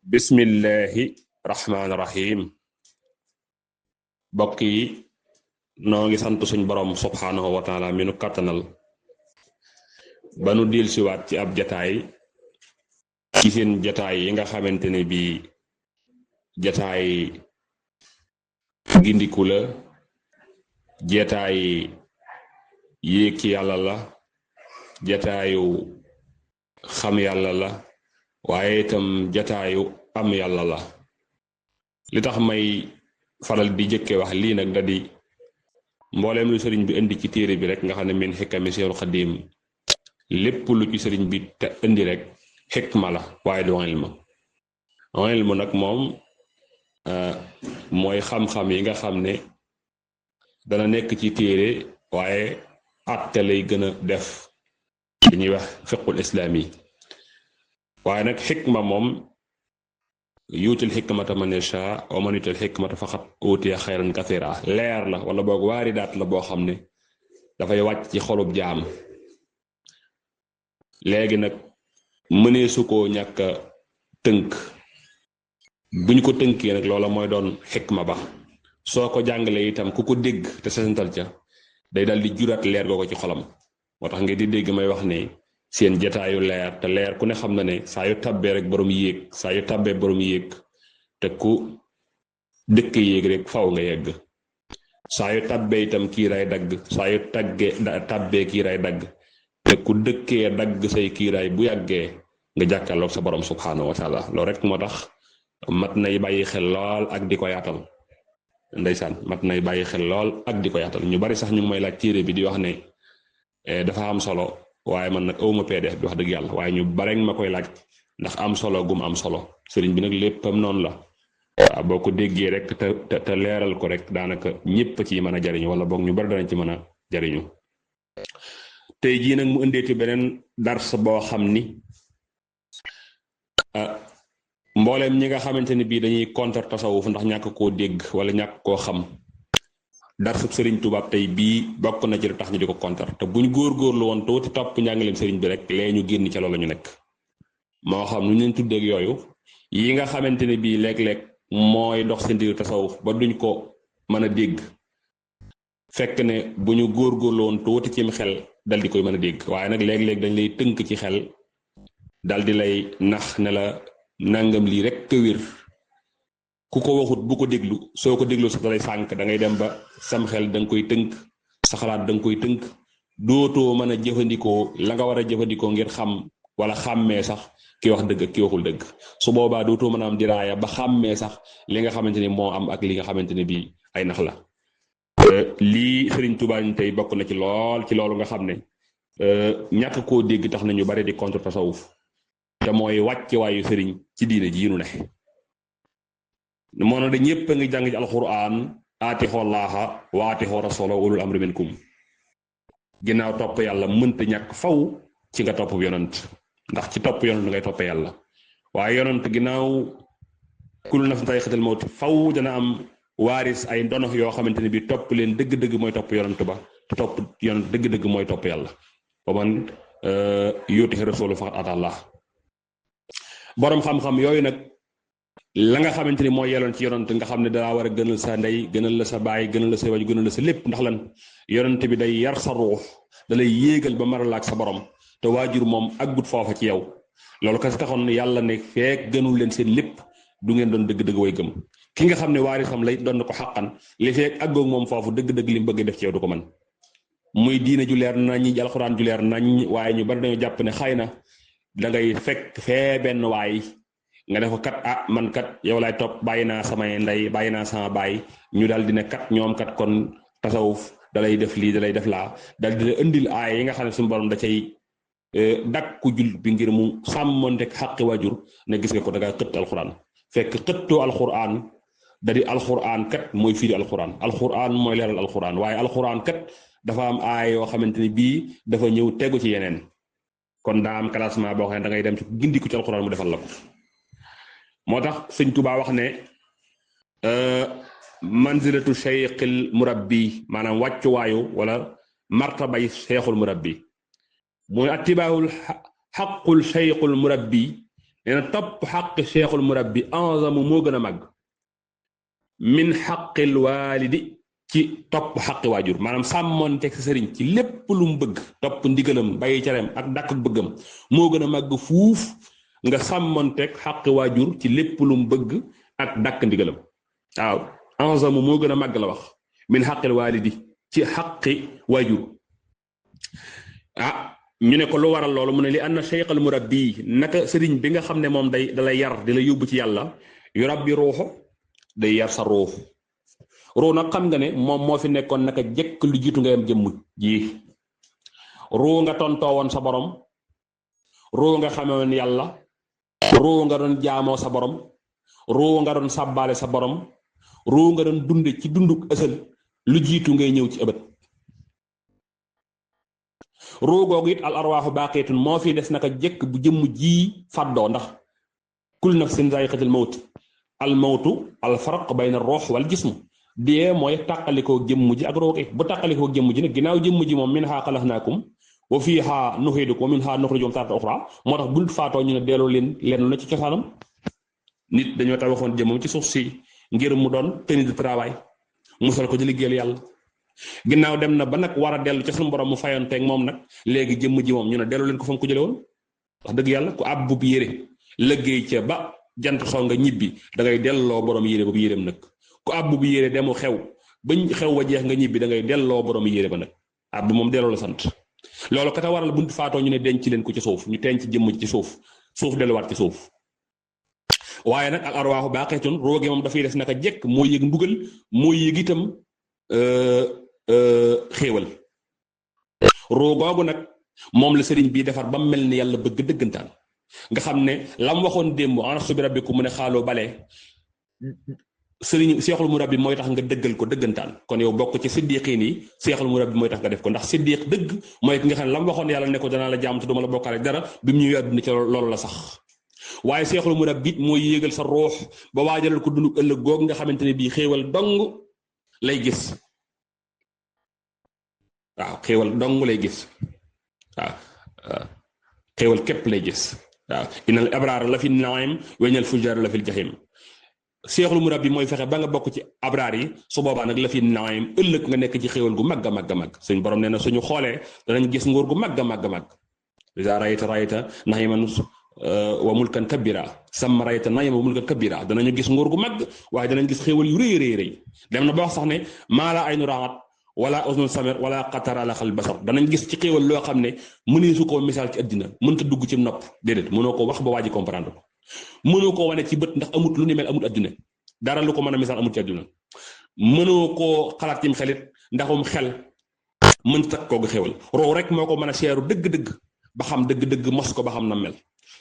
bismillahi rahmaani rahim bokk yi noo ngi sant suñ borom subhaanahu wa taala mi nu kàttanal ba nu dil siwaat ci ab jataay ci seen jataay yi nga xamante ne bii jataay gindiku la jataay yéeg ci yàlla la jataayu xam yàlla la waaye itam jataayu am yàlla la li tax may faral di jëkke wax lii nag da di mbooleem lu sëriñ bi indi ci téere bi rek nga xam ne min xikami Seexul Xadiim lépp lu ci sëriñ bi te indi rek xikma la waaye du ilmu nag moom mooy xam-xam yi nga xam ne dana nekk ci téere waaye atte lay gën a def li ñuy wax fiqul islaami waaye nag xikma moom yuutil xikmata man yashaa wa man yuutil xikmata faqad uutiya xayran kasiira leer la wala boog waaridaat la boo xam ne dafay wàcc ci xolub jaam léegi nag mënee su koo ñàkk a tënk buñ ko tënkee nag loola mooy doon xikma ba soo ko jàngalee itam ku ko dégg te sesantal ca day dal di juraat leer googu ci xolam moo tax nga di dégg may wax ne seen jataayu leer te leer ku ne xam na ne saa yu tabbee rek borom yéeg saa yu tabbee borom yéeg te ku dëkk yéeg rek faw nga yegg saa yu tabbee itam kiiraay dagg saa yu tabbee kiiraay dagg te ku dëkkee dagg say kiiraay bu yàggee nga jàkkaarloog sa borom subhaanahu wa taala loolu rek moo tax mat nay bàyyi xel lool ak di ko yaatal ndeysaan mat nay bàyyi xel lool ak di ko yaatal ñu bari sax ñu ngi may laaj téere bi di wax ne dafa am solo waaye man nag awma PDF bi wax dëgg yàlla waaye ñu bare ma koy laaj ndax am solo gum am solo sëriñ bi nag léppam noonu la waaw boo ko déggee rek te leeral ko rek daanaka ñëpp ci mën a jariñu wala boog ñu bari danañ ci mën a jariñu tey jii nag mu indeeti beneen dars boo xam ni mbooleem ñi nga xamante ni bii dañuy contre tasawuf ndax ñàkk koo dégg wala ñàkk koo xam darsub sëriñ tubaab tey bii bokk na ci lu tax ñu di ko contre te buñ góorgóorlu woon tuuti topp njàngaleem sëriñ bi rek lee ñu génn ca loolu ñu nekk moo xam nu ñu leen tuddeeg yooyu yi nga xamante ne bii léeg-léeg mooy dox seen diir tasawuf ba duñ ko mën a dégg fekk ne bu ñu góorgóorlu woon tuuti cim xel dal di koy mën a dégg waaye nag léeg-léeg dañ lay tënk ci xel dal di lay nax ne la nangam lii rek ka wér ku ko waxut bu ko déglu soo ko déglu sax dalay sànk da ngay dem ba sam xel da nga koy tënk sa xalaat da nga koy tënk dootoo mën a jëfandikoo la nga war a jëfandikoo ngir xam wala xàmmee sax ki wax dëgg ak ki waxul dëgg su boobaa dootoo mën a am diraaya ba xàmmee sax li nga xamante ni moo am ak li nga xamante ne bii ay nax la lii Sëriñ Tuubaa ñu tey bokk na ci lool ci loolu nga xam ne ñàkk koo dégg tax na ñu bari di contre tasawuf te mooy wàcce waayu sëriñ ci diine ji nu ne moo na da ñépp a ngi jàng ci alquran aatixoo laaxa wa aatixoo rasula ulul amri minkum ginnaaw topp yàlla mënta ñàkk faw ci nga topp yonant ndax ci topp yonant ngay toppe yàlla waaye yonant ginnaaw kullu nafsin zaa'iqatul mawt faw dana am waaris ay ndono yoo xamante ne bi topp leen dëgg-dëgg mooy topp yonant ba te topp yonant dëgg-dëgg mooy topp yàlla ba man yuutihi rasulu faqad ataa Allah boroom xam-xam yooyu nag la nga xamante ni mooy yeloon ci yonant nga xam ne daa war a gënal sa ndey gënal la sa baay gënal la sa waju gënal la sa lépp ndax lan yonant bi day yar sa ruux da lay yéegal ba maral ak sa borom te waajur moom aggut foofa ci yow loolu kasi taxoon yàlla ne feek gënul leen seen lépp du ngeen doon dëgg-dëgg way gëm ki nga xam ne waarisam lay doon na ko xàqan li feek aggoog moom foofu dëgg-dëgg li mu bëgg def ci yow du ko mën muy diine ju leer nañ ñi alxuraan ju leer nañ waaye ñu bari dañoo jàpp ne xëy na da ngay fekk fee benn waay nga def ko kat man kat yow laay topp bàyyi naa samay ndey bàyyi naa sama baay ñu dal di ne kat ñoom kat kon tasawuf dalay def lii dalay def laa dal di la indil aay yi nga xam ne suñu borom da cay dakku jul bi ngir mu sàmmonteeg xaqi waajur ne gis nga ko da ngaa xëtt alxuraan fekk xëttoo alxuraan da di alxuraan kat mooy firi alxuraan mooy leeral alxuraan waaye alxuraan kat dafa am aay yoo xamante ni bii dafa ñëw tegu ci yeneen kon daa am classement boo xam ne da ngay dem ci gindiku ci alxuraan mu defal la ko moo tax sëñ Tuubaa wax ne manzilatu cheikhil murabbi maanaam wàccuwaayu wala martabay cheikhul murabbi mooy attibaahul xaqul cheikhul murabbi nee na topp xaqi cheikhul murabbi anzamu moo gën a màgg min xaqil waalidi ci topp xaqi waajur maanaam sàmmoonteeg sa sëriñ ci lépp lu mu bëgg topp ndigalam bàyyi careem ak dàkk ak bëggam moo gën a màgg fuuf nga sàmmoonteeg xaqi waajur ci lépp lu mu bëgg ak dàkk ndigalam waaw anzamu moo gën a màgg la wax min xaqil waalidi ci xaqi waajur ñu ne ko lu waral loolu mu ne li anna cheikh al murabbi naka sëriñ bi nga xam ne moom da lay yar di la yóbbu ci yàlla yu rabbi ruuxu day yar sa ruux ruux nag xam nga ne moom moo fi nekkoon naka jëkk lu jiitu nga yam jëmm ji ruux nga tontoo woon sa borom ruux nga xamee woon yàlla ruux nga doon jaamoo sa borom ruux nga doon sàbbaale sa borom ruux nga doon dunde ci dunduk ësal lu jiitu ngay ñëw ci ëbët ruu googu it al arwaaxu baaqiyatun moo fi des naka jëkk bu jëmm ji fàddoo ndax kul nafsin zaa'iqatul mawt al mawtu al farq bayna ruux wal jism dee mooy tàqalikoo jëmm ji ak ruu gi bu tàqalikoo jëmm ji nag ginnaaw jëmm ji moom minhaa xalaqnaakum wa fiihaa nu'iidukum wa minhaa nuxrijukum taaratan uxraa moo tax buñ faatoo ñu ne delloo leen na ci cosaanam nit dañoo tabaxoon jëmmam ci suuf si ngir mu doon tenue de travail musal ko di liggéeyal yàlla ginnaaw dem na ba nag war a dellu ca suñu borom mu fayonteeg moom nag léegi jëmm ji moom ñu ne delloo leen ko fa mu ko jële woon wax dëgg yàlla ku àbb bu yére liggéey ca ba jant soo nga ñibbi da ngay delloo borom yére boobu yéreem nag ku àbb bu yére demu xew bañ xew wa jeex nga ñibbi da ngay delloo borom yére ba nag àbb moom delloo la sant loolu kata waral buñ faatoo ñu ne denc leen ko ci suuf ñu tenc jëmm ci suuf delluwaat ci suuf waaye nag al arwaaxu baaqiyatun rooge moom dafay des naka jekk moo yëg mbugal moo yëg itam xéewal roo googu nag moom la sëriñ bii defar ba mel ni yàlla bëgg dëggantaan nga xam ne lam waxoon démb alastu bi rabbikum mu ne xaaloo bale sëriñ seexul murabbi mooy tax nga dëggal ko dëggantaan kon yow bokk ci siddiqiin yi seexul murabbi mooy tax nga def ko ndax siddiq dëgg mooy ki nga xam ne lam waxoon yàlla ne ko danaa la jaam te duma la bokkaale dara bi mu ñëwee àdduna ci loolu la sax waaye seexul murabbi mooy yéegal sa ruux ba waajalal ko dund ëllëg googu nga xamante ne bii xéewal dong lay gis waaw xéewal dong lay gis waaw xéewal képp lay gis waaw innal abraar la fi naim wa innal fujjaar la fil jahim seexul murabbi mooy fexe ba nga bokk ci abraar yi su boobaa nag la fi naim ëllëg nga nekk ci xéewal gu màgg a màgg a màgg suñ borom nee na suñu xoolee danañ gis nguur gu màgg a màgg a màgg iza rayta na'iman wa mulkan kabira sama rayta na'iman wa mulkan kabira danañu gis nguur gu màgg waaye danañ gis xéewal yu rëy rëy rëy dem na ba wax sax ne maa laa aynu ra'at wala usnun samir wala qatar ala xal basar danañ gis ci xéewal loo xam ne mënee su koo misaal ci àddina mënta dugg ci nopp déedéet mënoo ko wax ba waa ji comprendre ko mënoo koo wane ci bët ndax amut lu ni mel amut àdduna dara lu ko mën a misaal amut ci àdduna mënoo koo xalaat cim xelit ndaxum xel mënta takk koogu xéewal roo rek moo ko mën a seeru dëgg-dëgg ba xam dëgg-dëgg mos ko ba xam na mel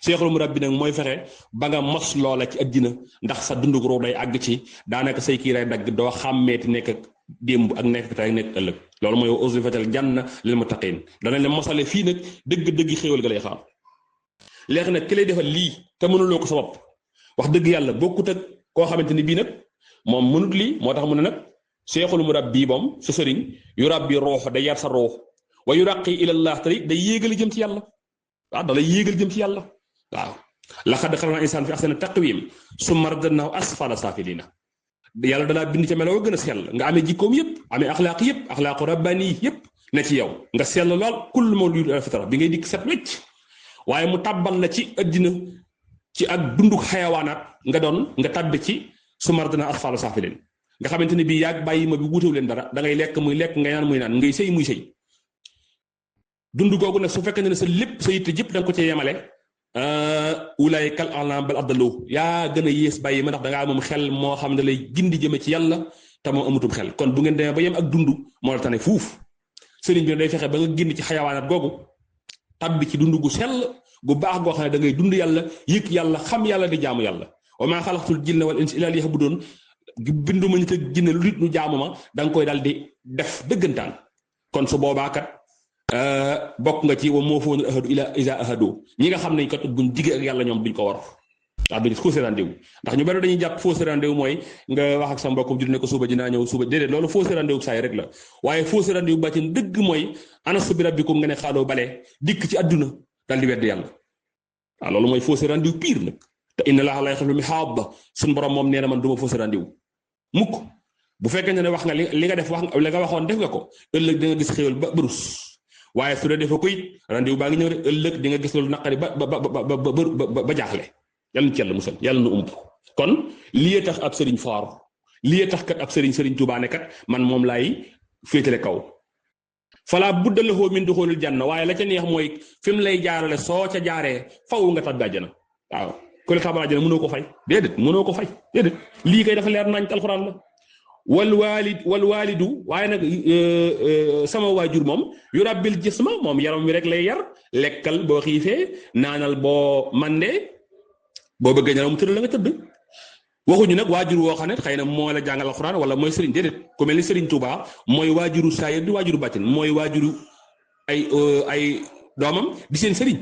seexul murabbi nag mooy fexe ba nga mos loola ci àddina ndax sa dundug roo day àgg ci daanaka say kii ray dagg doo xàmmeeti nekk démb ak nekk tey ak nekk ëllëg loolu mooy uzlifatil janna lil muttaqin danañ la mosale fii nag dëgg-dëgg xéewal ga lay xaar léegi nag ki lay defal lii te mënuloo ko sa bopp wax dëgg yàlla bokkut ak koo xamante ni bii nag moom mënut lii moo tax mu ne nag seexul murabbi moom sa sëriñ yu rabbi ruux day yar sa ruux wa yuraqi ilallah te day yéegal jëm ci yàlla waaw da lay yéegal jëm ci yàlla waaw laqad xalaqnal insaana fi ahsani taqwiim summa radadnaahu asfala saafiliina yàlla dalaa bind ca meloo gën a sell nga amee jikkoom yëpp amee axlaaq yëpp axlaaqu rabbani yëpp ne ci yow nga sell lool kullu mawluudin alal fitra bi ngay dikk set wecc waaye mu tàbbal la ci àddina ci ak dunduk xayawaanaat nga tàbbi ci summa radadnaahu asfala saafiliin nga xamante ne bii yaag bàyyi ma bi wutew leen dara da ngay lekk muy lekk ngay naan muy naan ngay sëy muy sëy dund googu nag su fekkee ne sa lépp sa yitte jëpp da nga ko ci yemale ulaa'ika kal a'laam bal adallu yaa gën a yées bàyyi ma ndax dangaa moom xel moo xam ne lay gindi jëme ci yàlla te moom amutum xel kon bu ngeen demee ba yem ak dund moo la tane fuuf sëriñ bi day fexe ba nga génn ci xayawaanat googu tabbi ci dund gu sell gu baax goo xam ne da ngay dund yàlla yëg yàlla xam yàlla di jaamu yàlla wa maa xalaqtul jinna wal insa illaa liya'buduun bindu ma ñu te jinne lu nit ñu jaamu ma da nga koy dal di def dëggantaan kon su boobaa kat bokk nga ci wa moo foonu ahadu ila isa ahadu ñi nga xam ne kat buñ digee ak yàlla ñoom duñ ko war waaw duñ fausse rendez-vous ndax ñu bari dañuy jàpp fausse rendez-vous mooy nga wax ak sa mbokkum jur ne ko suba dinaa ñëw suba déedéet loolu fausse rendez-vous saa yi rek la waaye fausse rendez-vous ba ci dëgg mooy alastu bi rabbikum nga ne xaaloo bale dikk ci àdduna dal di wedd yàlla waaw loolu mooy fausse rendez-vous pire nag te inna laaha laa yuxlifu l-mii'aad suñu borom moom nee na man du ma fausse rendez-vous mukk bu fekkee ne wax nga li nga def wax li nga waxoon def nga ko ëllëg di nga gis xéwal ba bërus waaye su dee defee ko it rendez-vous baa ngi ñëw de ëllëg di nga gis loolu naqari ba jaaxle yàlla na ci yàlla musal yàlla na umb kon lii tax ab sëriñ foor lii tax kat ab sëriñ Tuubaa ne kat man moom laay féetale kaw falaa budda lahu min duxulil janna waaye la ca neex mooy fi mu lay jaarale soo ca jaaree faw nga tabbi àjjana waaw ku la tabal àjjana mënoo ko fay déedéet lii kay dafa leer nañ ci alxuraan la wal waalidu waaye nag sama waajur moom yu rabbil jisma moom yaram wi rek lay yar lekkal boo xiifee naanal boo mandee boo bëggee ñaraw mu tëdd la nga tëdd waxuñu nag waajur woo xam ne xëy na moo la jàngal alxuraan wala mooy sëriñ déedéet ku mel ni sëriñ Touba mooy waajuru saayir di waajuru bàttin mooy waajuru ay doomam di seen sëriñ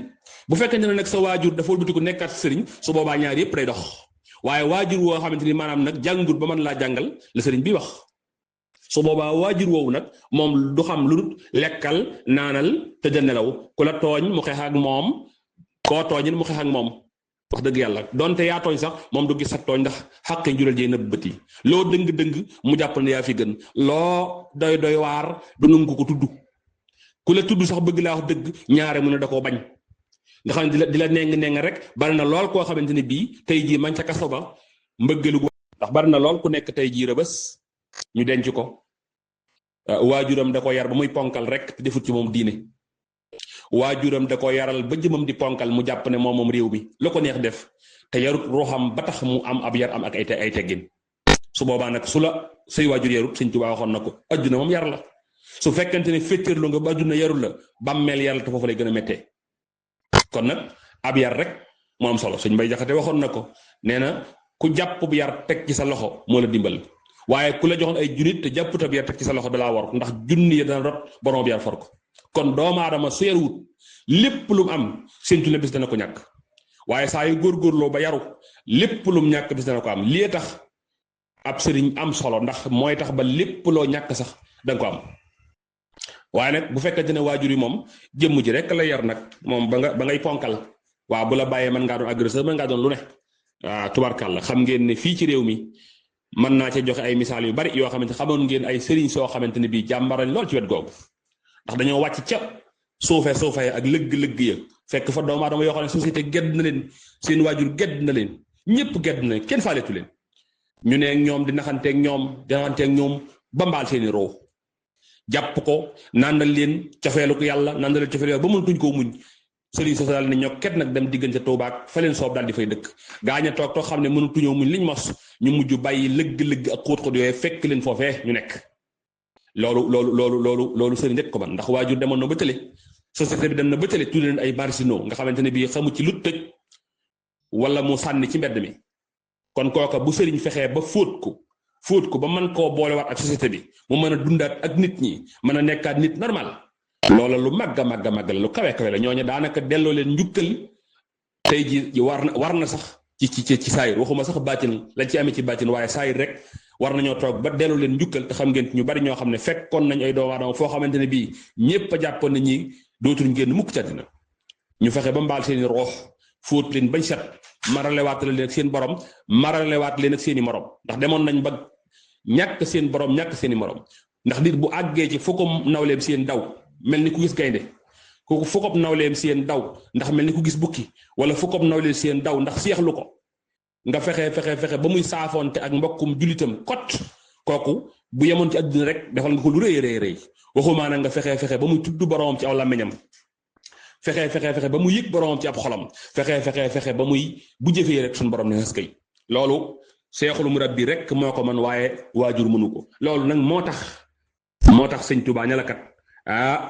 bu fekkee ne nag sa waajur dafa wëlbatiku nekkaat sëriñ su boobaa ñaar yëpp day dox waaye waajur woo xamante ni maanaam nag jàngut ba mën laa jàngal la sëriñ bi wax su boobaa waajur woowu nag moom du xam lu lekkal naanal tëdd nelaw ku la tooñ mu xeex ak moom koo tooñit mu xeex ak moom wax dëgg yàlla donte yaa tooñ sax moom du gis sax tooñ ndax xàqi njural jee nëbb bët yi loo dëng-dëng mu jàpp ne yaa fi gën loo doy waar du nangu ko tudd ku la tudd sax bëgg laa wax dëgg ñaare mu ne da koo bañ nga xam ne di la neng rek bari na lool koo xamante ne bii tey jii man ca kaso ba mbëggelu ndax bari na lool ku nekk tey jii rëbës ñu denc ko waajuram da ko yar ba muy ponkal rek te defut ci moom diine waajuram da ko yaral ba jëmam di ponkal mu jàpp ne moom réew mi lu ko neex def te yarut ruuxam ba tax mu am ab yar am ak ay teggin su boobaa nag su la say waajur yarut Sëñ Tuubaa waxoon na ko adduna moom yar la su fekkente ne féttéerlu nga ba adduna yarul la bàmmeel yar la te foofu lay gën a méttee kon nag ab yar rek moo am solo Sëñ Mbay Jaxate waxoon na ko nee na ku jàpp bu yar teg ci sa loxo moo la dimbal waaye ku la joxoon ay junit te jàpput ab yar teg ci sa loxo dalaa war ab junni ya dana rot borom ab yar for ko kon doomu aadama su yaruwut lépp lu mu am séntu na bis dana ko ñàkk waaye saa yu góorgóorloo ba yaru lépp lu mu ñàkk bis dana ko am lii tax ab sëriñ am solo ndax mooy tax ba lépp loo ñàkk sax danga ko am waaye nag bu fekkente ne waajur yi moom jëmm ji rek la yar nag moom ba ngay ponkal waaw bu la bàyyee mën ngaa doon agresseur mën ngaa doon lu ne waaw tubarkàlla xam ngeen ne fii ci réew mi mën naa ca joxe ay misaal yu bari yoo xamante xamoon ngeen ay sëriñ soo xamante ne bii jàmbarañ lool ci wet googu ndax dañoo wàcc ca suufee ak lëgg-lëgg ya fekk fa doomu aadama yoo xam ne société gedd na leen seen waajur gedd na leen ñëpp gedd na leen kenn faaletu leen ñu ne ñoom di naxanteeg ñoom ba mbaal seeni roo jàpp ko nandal leen cofeelu ko yàlla nandal leen cofeelu yàlla ba mënatuñ koo muñ sëriñ sa daal ne ñoo ket nag dem diggante Tuubaa ak fa leen soob daal di fay dëkk gaaña toog xam ne mënatuñoo muñ liñ mos ñu mujj bàyyi lëgg-lëgg ak xóot-xóot yooyu fekk leen foofee ñu nekk loolu sëriñ rek ko man ndax waajur demoon na ba tële société bi dem na ba tële tudd leen ay marginaux nga xamante ne bii xamu ci lu tëj wala mu sànni ci mbedd mi kon kooka bu sëriñ fexee ba fóot ko ba mën koo boolewaat ak société bi mu mën a dundaat ak nit ñi mën a nekkaat nit normal loola lu màgg a màgg la lu kawe la ñooñu daanaka delloo leen njukkal tey ji war na sax ci saayir waxuma sax baatin lañ ci amee ci baatin waaye saayir rek war nañoo toog ba delloo leen njukkal te xam ngeen ñu bari ñoo xam ne fekkoon nañ ay doomu aadama foo xamante ne bii ñëpp a jàppoon na ñi dootuñ génn mukk ci àddina ñu fexe ba mbaal seeni roox fóot leen bañ set maralewaat leen ak seen borom maralewaat leen ak seeni morom ndax demoon nañ ba ñàkk seen borom ñàkk seeni morom ndax nit bu àggee ci foo ko nawleem seen daw mel ni ku gis gaynde kooku foo ko nawleem seen daw ndax mel ni ku gis bukki wala foo ko nawleem seen daw ndax seexlu ko nga fexe ba muy saafoonte ak mbokkum julitam kot kooku bu yemoon ci àdduna rek defal nga ko lu rëy waxumaa nag nga fexe ba muy tudd boromam ci aw làmmiñam fexe ba muy yëg boromam ci ab xolam fexe ba muy bu jëfee rek suñu borom ne xës kay loolu seexul murabbi rek moo ko man waaye waajur mënu ko loolu nag moo tax sëñ Tuubaa ña la kat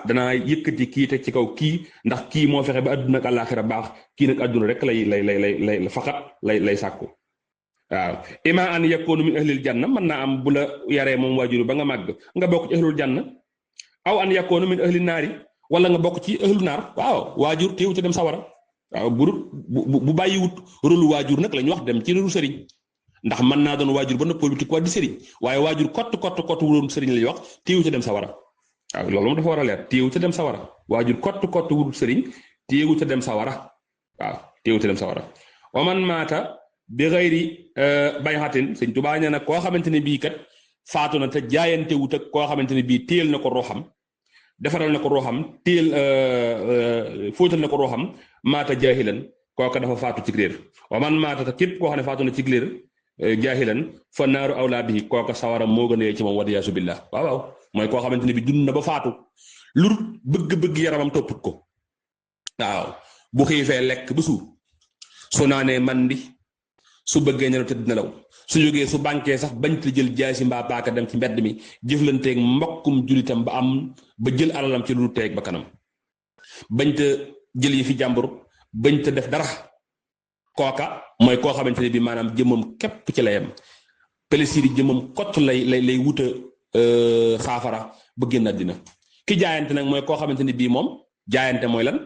danaa yëkkati kii teg ci kaw kii ndax kii moo fexe ba àdduna ak àllaaxira baax kii nag àdduna rek lay faqat lay sàkku waaw ima an yakunu min ahlil janna mën naa am bu la yaree moom waajur ba nga màgg nga bokk ci ahlul janna aw an yakunu min ahlin naari wala nga bokk ci ahlu naar waaw waajur teewu ci dem sawara waaw bu bàyyiwut rôlu waajur nag la ñu wax dem ci rôlu sëriñ ndax mën naa doon waajur ba noppal bi di sëriñ waaye waajur kott wuroon sëriñ la ñuy wax teewu ca dem sawara waaw loolu moom dafa war a leer teewu ca dem sawara waajur kott wuroon sëriñ teewu ca dem sawara waaw teewute dem sawara wa man maata bi xayri bayxatin sëñ Tuubaa nee na koo xamante ne bii kat faatu na te jaayante wut ak koo xamante ne bii téel na ko ruuxam defaral na ko ruuxam téel fóotal na ko ruuxam maata jaahilan kooka dafa faatu ci réer wa man maata te képp koo xam ne faatu na ci réer jaahilan fa naaru awlaa bihi kooka sawara moo gën a yee ci moom waliyaasu billah waaw mooy koo xamante ne bii dund na ba faatu lu bëgg-bëgg yaramam topput ko waaw bu xiifee lekk ba suur su naanee mandi su bëggee nelaw tëdd nelaw su jógee su bànkee sax bañ te jël jaasi mbaa paaka dem ci mbedd mi jëflanteeg mbokkum julitam ba jël alalam ci lu teeg ba kanam bañ te jël yi fi jàmbur bañ te def dara kooka mooy koo xamante ne bi maanaam jëmmam képp ci la yem plaisir yi jëmmam kott lay wuta saafara ba génn àddina ki jaayante nag mooy koo xamante ne bii moom jaayante mooy lan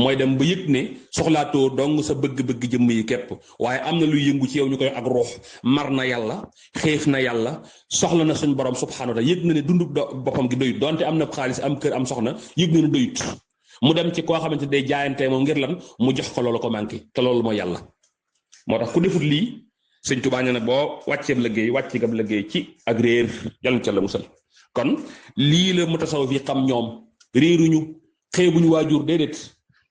mooy dem ba yëg ne soxlaatoo dong sa bëgg-bëgg jëmm yi képp waaye am na luy yëngu ci yow ñu koy ak ruux mar na yàlla xiif na yàlla soxla na suñ borom subhanahu wa taala yëg na ne dundu boppam gi doyut donte am na xaalis am kër am soxna yëg na ne doyut mu dem ci koo xamante ne day jaayante moom ngir lan mu jox ko loolu ko manqué te loolu mooy yàlla moo tax ku defut lii sëñ Tuubaa nee na boo wàcceeb liggéey wàcc gab liggéey ci ak réer yàlla na ca la musal kon lii la mu tasawuf yi xam ñoom réeruñu xeebuñu waajur déedéet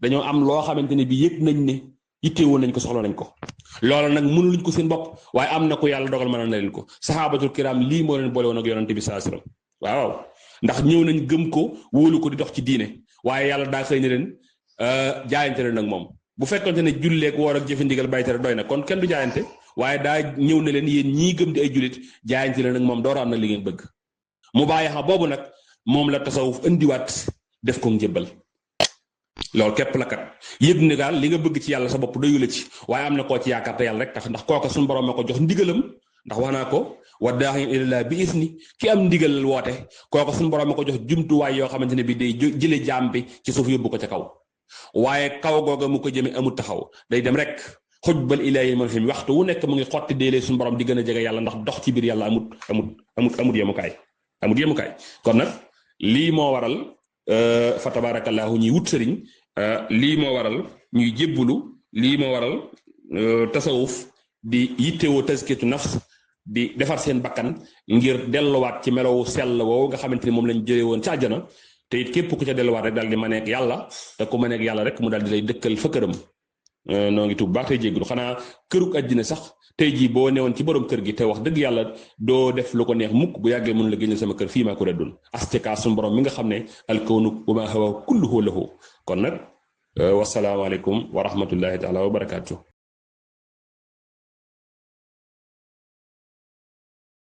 dañoo am loo xamante ne bi yëg nañ ne yitteewoon nañ ko soxla nañ ko loolu nag mënuluñ ko seen bopp waaye am na ko yàlla dogal mën na leen ko saxaabatul kiram lii moo leen boole woon ak yonante bi sallallahu alayhi wasallam waaw ndax ñëw nañ gëm ko wóolu ko di dox ci diine waaye yàlla daa xëy ne leen jaayante leen nag moom bu fekkonte ne julleek woor ak jëfe ndigal baytere doy na kon kenn du jaayante waaye daa ñëw ne leen yéen ñii gëm di ay jullit jaayante leen nag moom door am na li ngeen bëgg mu bàyyi xa boobu nag moom la tasawuf indiwaat def ko njëbbal loolu képp la kat yëg ne daal li nga bëgg ci yàlla sa bopp doyu la ci waaye am na koo ci yaakaar te yàlla rek tax ndax kooka suñu borom ma ko jox ndigalam ndax wax naa ko wa daa'iyan ilallaahi bi isni ki am ndigal woote kooka suñu borom ma ko jox jumtuwaay yoo xamante ne bi day jële jaam bi ci suuf yóbbu ko ca kaw waaye kaw googa mu ko jëme amul taxaw day dem rek xujbal ilaahi man fi waxtu wu nekk mu ngi xotti déelee suñu borom di gën a jege yàlla ndax dox ci biir yàlla amut yemukaay kon nag lii moo waral fa tabaarakallaahu ñuy wut sëriñ lii moo waral ñuy jébbulu lii moo waral tasawuf di yittewoo tazkiyatu nafs di defar seen bakkan ngir delluwaat ci melowu sell woowu nga xamante ni moom lañ jëlee woon ci àjjana te it képp ku ca delluwaat rek daal di maneek yàlla te ku maneek yàlla rek mu daal di lay dëkkal fa këram noo ngi tuub baax tey jéggulu xanaa këruk àddina sax tey jii boo newoon ci borom kër gi te wax dëgg yàlla doo def lu ko neex mukk bu yàggee mën la génneel sama kër fii maa ko reddul asteka suñu borom mi nga xam ne alkawnu wa maa hawa kulluhu lahu kon nag wasalaamaaleykum wa rahmatullahi taala wa barakaatu